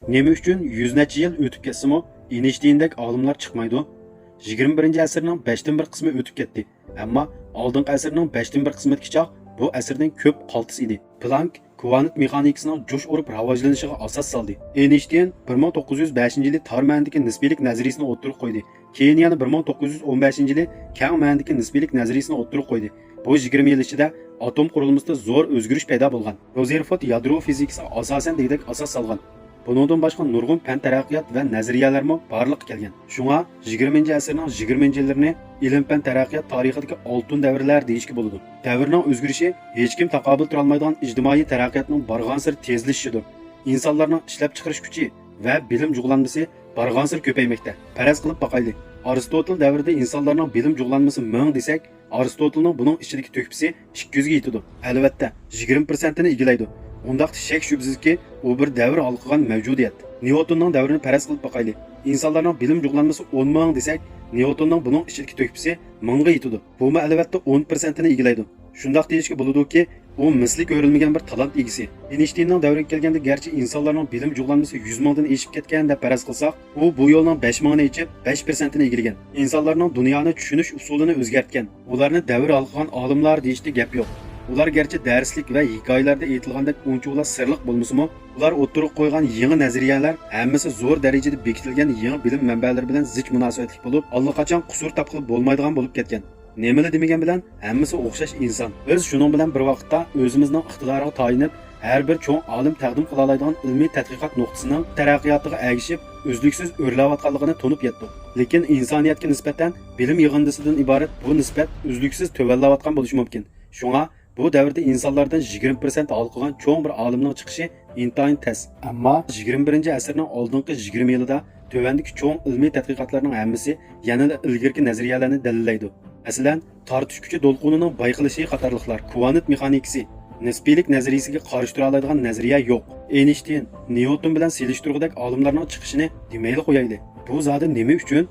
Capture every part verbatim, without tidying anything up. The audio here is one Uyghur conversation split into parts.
نېمە ئۈچۈن يۈز نەچچە يىل ئۆتۈپ كەتسىمۇ، ئېينشتېيندەك ئالىملار چىقمايدۇ؟ يىگىرمە بىرىنچى ئەسىرنىڭ بەشتىن بىر قىسمى ئۆتۈپ كەتتى، ئەمما ئالدىنقى ئەسىرنىڭ بەشتىن بىر قىسمىدىكى چاغ بۇ ئەسىردىن كۆپ قالتىس ئىدى. پلانك كۋانت مېخانىكىسىنىڭ جۇش ئۇرۇپ راۋاجلىنىشىغا ئاساس سالدى. ئېينشتېين بىر مىڭ توققۇز يۈز بەشىنچى يىلى تار مەنىدىكى نىسپىيلىك نەزەرىيىسىنى ئوتتۇرىغا قويدى. كېيىن يەنە بىر مىڭ توققۇز يۈز ئون بەشىنچى يىلى كەڭ مەنىدىكى نىسپىيلىك نەزەرىيىسىنى ئوتتۇرىغا قويدى. بۇ يىگىرمە يىل ئىچىدە ئاتوم قۇرۇلمىسىدا زور ئۆزگىرىش پەيدا بولغان. رۇزېرفورد يادرو فىزىكىسىغا ئاساسەن دېگۈدەك ئاساس سالغان. بۇنىڭدىن باشقا نۇرغۇن پەن تەرەققىيات ۋە نەزەرىيەلەرمۇ بارلىققا كەلگەن. شۇڭا يىگىرمىنچى ئەسىرنىڭ يىگىرمىنچى يىللىرىنى ئىلىم-پەن تەرەققىيات تارىخىدىكى ئالتۇن دەۋرلەر دېيىشكە بولىدۇ. دەۋرنىڭ ئۆزگىرىشى ھېچكىم تاقابىل تۇرالمايدىغان ئىجتىمائىي تەرەققىياتنىڭ بارغانسېرى تېزلىشىشىدۇر. ئىنسانلارنىڭ ئىشلەپچىقىرىش كۈچى ۋە بىلىم جۇغلانمىسى بارغانسېرى كۆپەيمەكتە. پەرەز قىلىپ باقايلى، ئارستوتىل دەۋرىدە ئىنسانلارنىڭ بىلىم جۇغلانمىسى مىڭ دېسەك، ئارستوتىلنىڭ بۇنىڭ ئىچىدىكى تۆھپىسى ئىككى يۈزگە يېتىدۇ. ئەلۋەتتە، يىگىرمە پىرسەنتىنى ئىگىلەيدۇ. ئۇنداقتا شەك-شۈبھىسىزكى، ئۇ بىر دەۋر ھالقىغان مەۋجۇدىيەت. نيۇتوننىڭ دەۋرىنى پەرەز قىلىپ باقايلى. ئىنسانلارنىڭ بىلىم جۇغلانمىسى ئون مىڭ دېسەك، نيۇتوننىڭ بۇنىڭ ئىچىدىكى تۆھپىسى مىڭغا يېتىدۇ. بۇمۇ ئەلۋەتتە ئون پىرسەنتىنى ئىگىلەيدۇ. شۇنداق دېيىشكە بولىدۇكى، ئۇ مىسلى كۆرۈلمىگەن بىر تالانت ئىگىسى. ئېينشتېيننىڭ دەۋرىگە كەلگەندە گەرچە ئىنسانلارنىڭ بىلىم جۇغلانمىسى يۈز مىڭدىن ئېشىپ كەتكەن دەپ پەرەز قىلساق، ئۇ بۇ يولنىڭ بەش مىڭىنى ئېچىپ، بەش پىرسەنتىنى ئىگىلىگەن. ئىنسانلارنىڭ دۇنيانى چۈشىنىش ئۇسۇلىنى ئۆزگەرتكەن. ئۇلارنى دەۋر ھالقىغان ئالىملار دېيىشتە گەپ يوق. ئۇلار گەرچە دەرسلىك ۋە ھېكايىلەردە ئېيتىلغاندەك ئۇنچىۋالا سىرلىق بولمىسىمۇ، ئۇلار ئوتتۇرىغا قويغان يېڭى نەزەرىيەلەر ھەممىسى زور دەرىجىدە بېكىتىلگەن يېڭى بىلىم مەنبەلىرى بىلەن زىچ مۇناسىۋەتلىك بولۇپ، ئاللىقاچان قۇسۇر تاپقىلى بولمايدىغان بولۇپ كەتكەن. نېمىلا دېمىگەن بىلەن، ھەممىسى ئوخشاش ئىنسان. بىز شۇنىڭ بىلەن بىر ۋاقىتتا ئۆزىمىزنىڭ ئىقتىدارىغا تايىنىپ، ھەر بىر چوڭ ئالىم تەقدىم قىلالايدىغان ئىلمىي تەتقىقات نۇقتىسىنىڭ تەرەققىياتىغا ئەگىشىپ، ئۈزلۈكسىز ئۆرلەۋاتقانلىقىنى تونۇپ يەتتۇق. لېكىن ئىنسانىيەتكە نىسبەتەن بىلىم يىغىندىسىدىن ئىبارەت بۇ نىسبەت ئۈزلۈكسىز تۆۋەنلەۋاتقان بولۇشى مۇمكىن. شۇڭا بۇ دەۋردە ئىنسانلاردىن يىگىرمە پىرسەنت ھالقىغان چوڭ بىر ئالىمنىڭ چىقىشى ئىنتايىن تەس. ئەمما يىگىرمە بىرىنچى ئەسىرنىڭ ئالدىنقى يىگىرمە يىلىدا تۆۋەندىكى چوڭ ئىلمىي تەتقىقاتلارنىڭ ھەممىسى يەنىلا ئىلگىرىكى نەزەرىيەلەرنى دەلىللەيدۇ. مەسىلەن، تارتىش كۈچى دولقۇنىنىڭ بايقىلىشى قاتارلىقلار، كۋانت مېخانىكىسى، نىسپىيلىك نەزەرىيىسىگە قارشى تۇرالايدىغان نەزەرىيە يوق. ئېينشتېين، نيۇتون بىلەن سېلىشتۇرغۇدەك ئالىملارنىڭ چىقىشىنى دېمەيلا قويايلى. بۇ زادى نېمە ئۈچۈن؟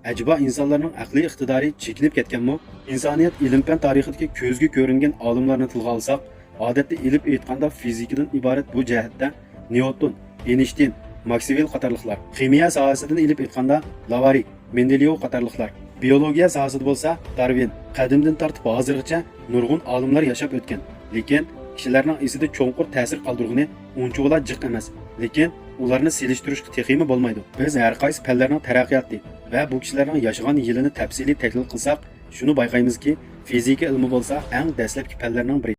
ئەجەبا ئىنسانلارنىڭ ئەقلىي ئىقتىدارى چېكىنىپ كەتكەنمۇ؟ ئىنسانىيەت ئىلىم-پەن تارىخىدىكى كۆزگە كۆرۈنگەن ئالىملارنى تىلغا ئالساق، ئادەتتە ئېلىپ ئېيتقاندا فىزىكىدىن ئىبارەت بۇ جەھەتتە نيۇتون، ئېينشتېين، ماكسۋېل قاتارلىقلار، خىمىيە ساھەسىدىن ئېلىپ ئېيتقاندا لاۋارى، مېندېليېۋ قاتارلىقلار، بىئولوگىيە ساھەسىدە بولسا دارۋىن، قەدىمدىن تارتىپ ھازىرغىچە نۇرغۇن ئالىملار ياشاپ ئۆتكەن. لېكىن كىشىلەرنىڭ ئېسىدە چوڭقۇر تەسىر قالدۇرغىنى ئۇنچىۋالا جىق ئەمەس. لېكىن ئۇلارنى سېلىشتۇرۇشقا تېخىمۇ بولمايدۇ. بىز ھەر قايسى پەنلەرنىڭ تەرەققىياتى ۋە بۇ كىشىلەرنىڭ ياشىغان يىلىنى تەپسىلىي تەھلىل قىلساق، شۇنى بايقايمىزكى، فىزىكا ئىلمى بولسا ئەڭ دەسلەپكى پەنلەرنىڭ بىرى.